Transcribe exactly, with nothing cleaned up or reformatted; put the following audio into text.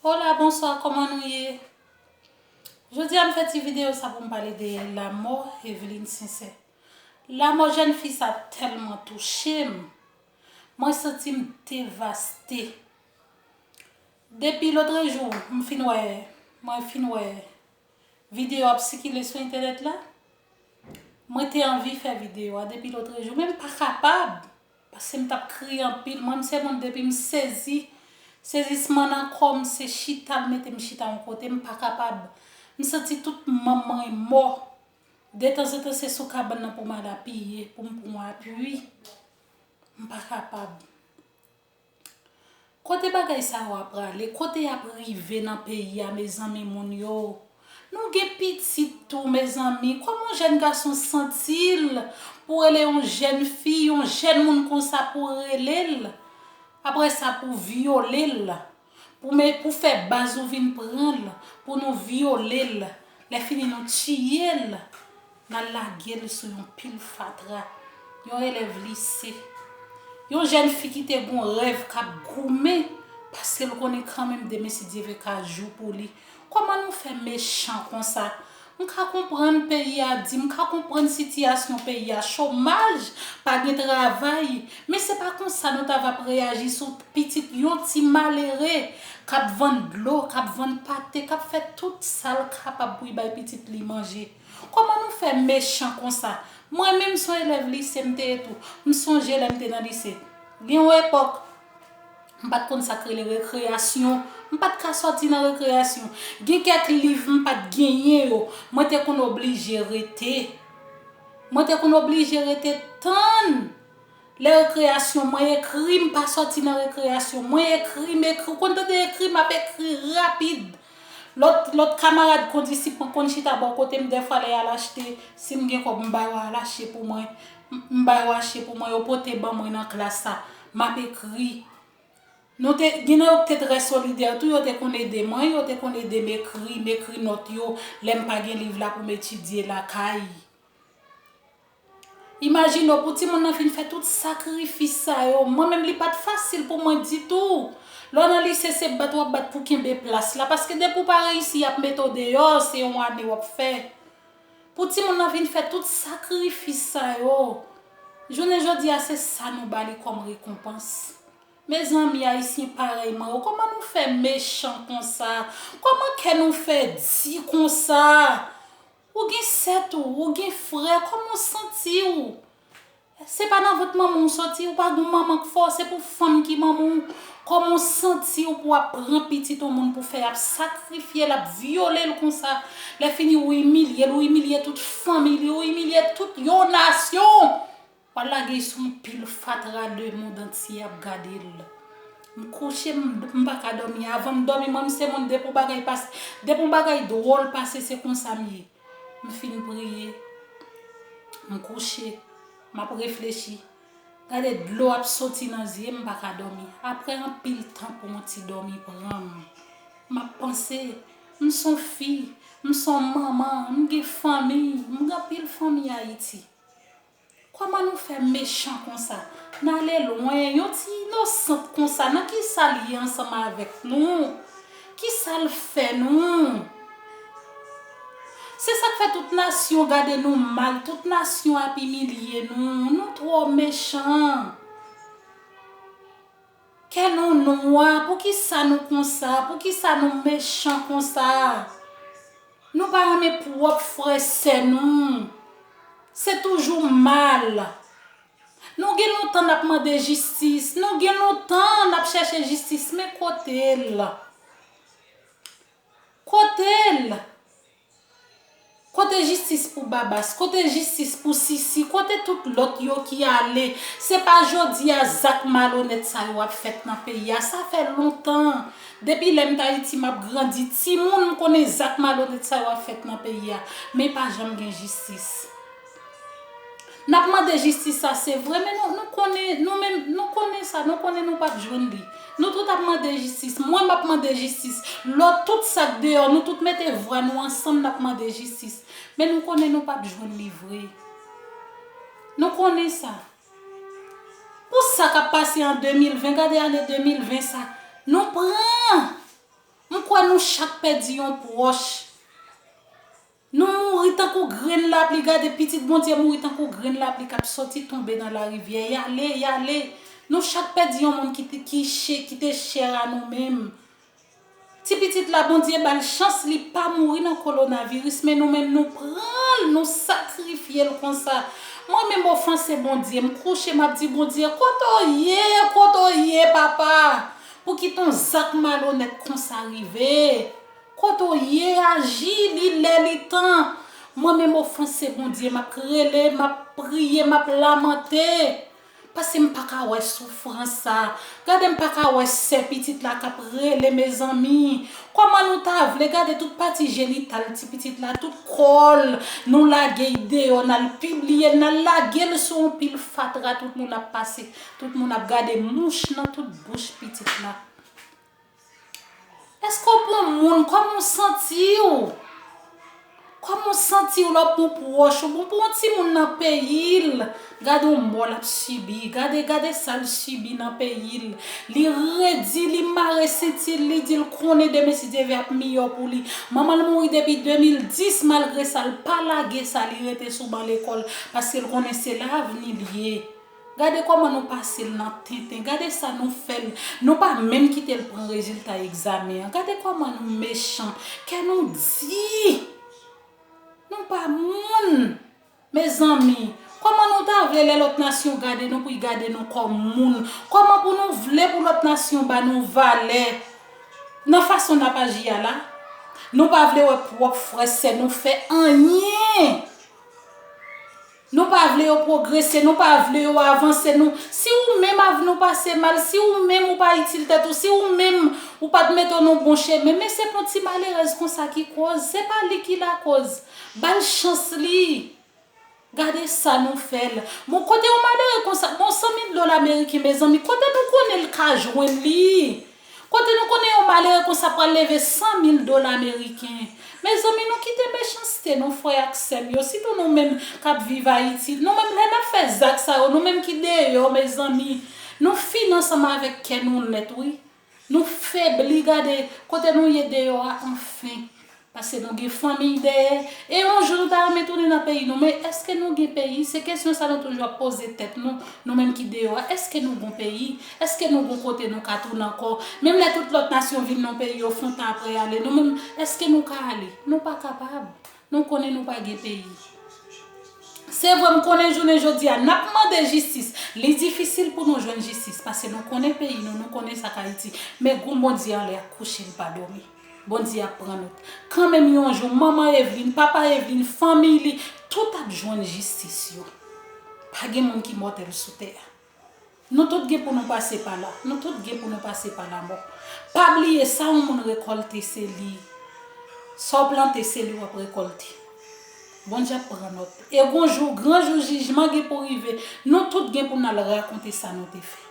Hola, bonswa, kòman nou ye? Jodi a m fè ti videyo sa pou m pale de lanmò Eveline Sincère. Lanmò jèn fi sa tèlman touche m. Mwen santi m devaste. Depi lotrejou, m fin wè, mwen fin wè videyo ap sikile sou entènèt la. Mwen te anvi fè videyo a depi lotrejou, men m pa kapab. Paske m t ap kriye anpil. Mwen, m se moun depi m sezi, sezisman nan kò m, se chita, l mete m chita yon kote, m pa kapab. M santi tout manm mwen mò. Detanzantan, se sou kabann nan pou m al apiye, pou m pran yon apui. M pa kapab. Kote bagay sa yo ap prale? Kote y ap rive nan peyi a, mezanmi, moun yo? Nou gen pitit tou, mezanmi. Kòman yon jèn gason santi l pou rele yon jèn fi, yon jèn moun konsa pou rele l? Apre sa, pou vyole l, pou, men, pou fè baz ou vin pran l, pou nou vyole l. Lè fini, nou tiye l. N al lage l sou yon pil fatra. Yon elèv lise. Yon jèn fi ki te gon rèv k ap goumen, paske l konnen kanmenm demen, si Dye vle, ka jou pou li. Kòman nou fè mechan konsa? M ka konprann peyi a di, m ka konprann sitiyasyon peyi a, chomaj, pa gen travay, men se pa konsa nou ta va ap reyaji sou pitit yon ti malere k ap vann dlo, k ap vann pate, k ap fè tout sa l kapab pou l bay pitit li manje. Kòman nou fè mechan konsa? Mwen menm, s on elèv lise m te ye tou. M sonje lè m te nan lise. Gen yon epòk, m pa t konn sa k rele rekreyasyon. M pa t ka sòti nan rekreyasyon. Gen kèk liv m pa t genyen yo. Mwen te konn oblije rete. Mwen te konn oblije rete tann lè rekreyasyon, mwen ekri, m pa sòti nan rekreyasyon. Mwen ekri, m ekri. Ou konn tande ekri, m ap ekri rapid. Lòt, lòt kamarad kondisip mwen konn chita bò kote m, dèfwa lè y al achte, si m gen kòb, m ba yo al achte pou mwen. M, m ba yo achte pou mwen, yo pote ban mwen nan klas la. M ap ekri. Nou te, gen nan yo ki te trè solidè tou, yo te konn ede mwen, yo te konn ede m ekri, m ekri nòt yo, lè m pa gen liv la pou m etidye lakay. Imajine w, pou timoun nan fin fè tout sakrifis sa yo, mwen menm li pa t fasil pou mwen ditou. Lè w nan lise, se bat w ap bat pou kenbe plas la, paske depi w pa reyisi, y ap mete w deyò, se yon ane w ap fè. Pou timoun nan vin fè tout sakrifis sa yo, jounen jodi a, se sa nou ba li kòm rekonpans. Mezanmi, Ayisyen parèy mwen yo, kòman nou fè mechan konsa? Kòman kè nou fè di konsa? Ou gen sè tou, ou gen frè, kòman w santi w? Se pa nan vant manman w soti, ou pa gen manman k fè w, se pou fanm ki manman w. Kòman w santi w pou w ap pran pitit yon moun pou fè y ap sakrifye l, ap vyole l konsa? Lè fini, ou imilye l, ou imilye tout fanmi li, ou imilye tout yon nasyon. W al lage l sou yon pil fatra, lemonn antye ap gade l. M kouche, m, m pa ka dòmi. Avan m dòmi, mwen, m se moun, depi yon bagay pase, depi yon bagay dwòl pase, se konsa m ye. M fin priye, m kouche, m ap reflechi. Gade dlo ap soti nan zye m, m pa ka dòmi. Apre anpil tan pou yon ti dòmi pran m. M ap panse, m s on fi, m s on manman, m gen fanmi, m gen anpil fanmi Ayiti. Kòman nou fè mechan konsa? N ale lwen, yon ti inosant konsa, nan kisa l ye ansanm avèk nou? Kisa l fè nou? Se sa k fè tout nasyon gade nou mal, tout nasyon ap imilye nou, nou twò mechan. Kè nou nwa, poukisa nou konsa? Poukisa nou mechan konsa? Nou pa renmen pwòp frè sè nou. Se toujou mal. Nou gen lontan n ap mande jistis. Nou gen lontan n ap chèche jistis. Men kote l? Kote l? Kote jistis pou Babas? Kote jistis pou Sisi? Kote tout lòt yo ki ale? Se pa jodi a zak malonèt sa yo ap fèt nan peyi a. Sa fè lontan. Depi lè m t Ayiti, m ap grandi. Timoun, m konnen zak malonèt sa yo ap fèt nan peyi a. Men pa janm gen jistis. N ap mande jistis sa, se vre, men nou, nou konnen, nou menm, nou konnen sa, nou konnen nou p ap jwenn li. Nou tout ap mande jistis. Mwen, m ap mande jistis. Lòt, tout sa k deyò, nou tout mete vwa nou ansanm, n ap mande jistis. Men nou konnen nou p ap jwenn li vre. Nou konnen sa. Pou sa k ap pase an de mil ven, gade ane de mil ven sa. Nou pran. M kwè nou chak pèdi yon pwòch. Nou mouri tankou grenn lapli, gade pitit Bondye mouri tankou grenn lapli k ap sòti tonbe nan larivyè. Y ale, y ale. Nou chak pèdi yon moun ki te, ki chè, ki te chè a nou menm. Ti pitit la, Bondye ba l chans, li pa mouri nan kowonaviris, men nou menm nou pran l, nou sakrifye l konsa. Mwen menm ofanse Bondye, m kouche, m ap di, Bondye, kote w ye, kote w ye, papa? Pou ki ton zak malonèt konsa rive? Kote w ye, aji, li lè, li tan. Mwen menm ofanse Bondye, m ap rele, m ap priye, m ap lamante. Paske m pa ka wè soufrans sa. Gade m pa ka wè sè pitit la k ap rele, mezanmi. Kòman nou ta vle gade tout pati jenital ti pitit la, tout kò l, nou lage l deyò, n al pibliye l, n al lage l sou yon pil fatra, tout moun ap pase, tout moun ap gade mouch nan tout bouch pitit la. Èske w pou moun? Kòman w santi w? Kòman w santi w lè w pou pwòch ou? Bon, pou yon timoun nan peyi l, gade yon mò l ap sibi, gade, gade sa l sibi nan peyi l. Li redi, li mare senti l, li di l konnen demen si Dye vle ap miyò pou li. Manman l mouri depi de mil dis, malgre sa, l pa lage sa, li rete sou ban lekòl, paske l konnen se lavni l ye. Gade kòman nou pase l nan tenten. Gade sa nou fè l. Nou pa menm kite l pran rezilta egzamen an. Gade kòman nou mechan. Kè nou di. Nou pa moun. Mezanmi, kòman nou ta vle lè lòt nasyon gade nou pou y gade nou kòm moun? Kòman pou nou vle pou lòt nasyon ba nou valè nan fason n ap aji a la? Nou pa vle wè pwòp frè sè nou fè anyen. Nou pa vle yo pwogrese, nou pa vle yo avanse. Nou, si ou menm avni w pase mal, si ou menm ou pa itil tèt ou, si ou menm ou pa t mete w nan bon chemen, men se pou ti malerèz konsa ki koz, se pa li ki lakoz. Ba l chans li. Gade sa nou fè l. Bon, kote yon malere konsa, bon, san mil dola ameriken, mezanmi, kote nou konnen l ka jwenn li? Kote nou konnen yon malere konsa pral leve san mil dola ameriken? Mezanmi, nou kite mechanste, non, frè ak sè m yo, sitou nou menm k ap viv Ayiti. Nou menm, lè n ap fè zak sa yo, nou menm ki deyò, mezanmi, nou fini ansanm avèk kè nou nèt, wi. Nou febli, gade, kote nou ye deyò a, anfen. Paske nou gen fanmiy dèyè. E yon jou nou ta renmen tounen nan peyi nou. Men èske nou gen peyi? Se kesyon sa nou toujou ap poze tèt nou, nou menm ki deyò a. Èske nou gon peyi? Èske nou gon kote nou ka tounen ankò? Menm lè tout lòt nasyon vin nan peyi yo fè yon tan apre y ale, nou menm, èske nou ka ale? Nou pa kapab. Nou konnen nou pa gen peyi. Se vre, m konnen jounen jodi a, n ap mande jistis. Li difisil pou nou jwenn jistis, paske nou konnen peyi nou, nou konnen sa k Ayiti. Men gon Bondye anlè a kouche, l pa dòmi. Bondye ap pran nòt. Kanmenm yon jou, manman Evelyne, papa Evelyne, fanmiy li, tout ap jwenn jistis yo. Pa gen moun ki mòtèl sou tè a. Nou tout gen pou nou pase pa la. Nou tout gen pou nou pase pa lamò. Pa bliye, sa yon moun rekòlte, se li. Sa w plante, se li w ap rekòlte. Bondye ap pran nòt. E gon jou, gran jou jijman gen pou rive. Nou tout gen pou n al rakonte sa nou te fè.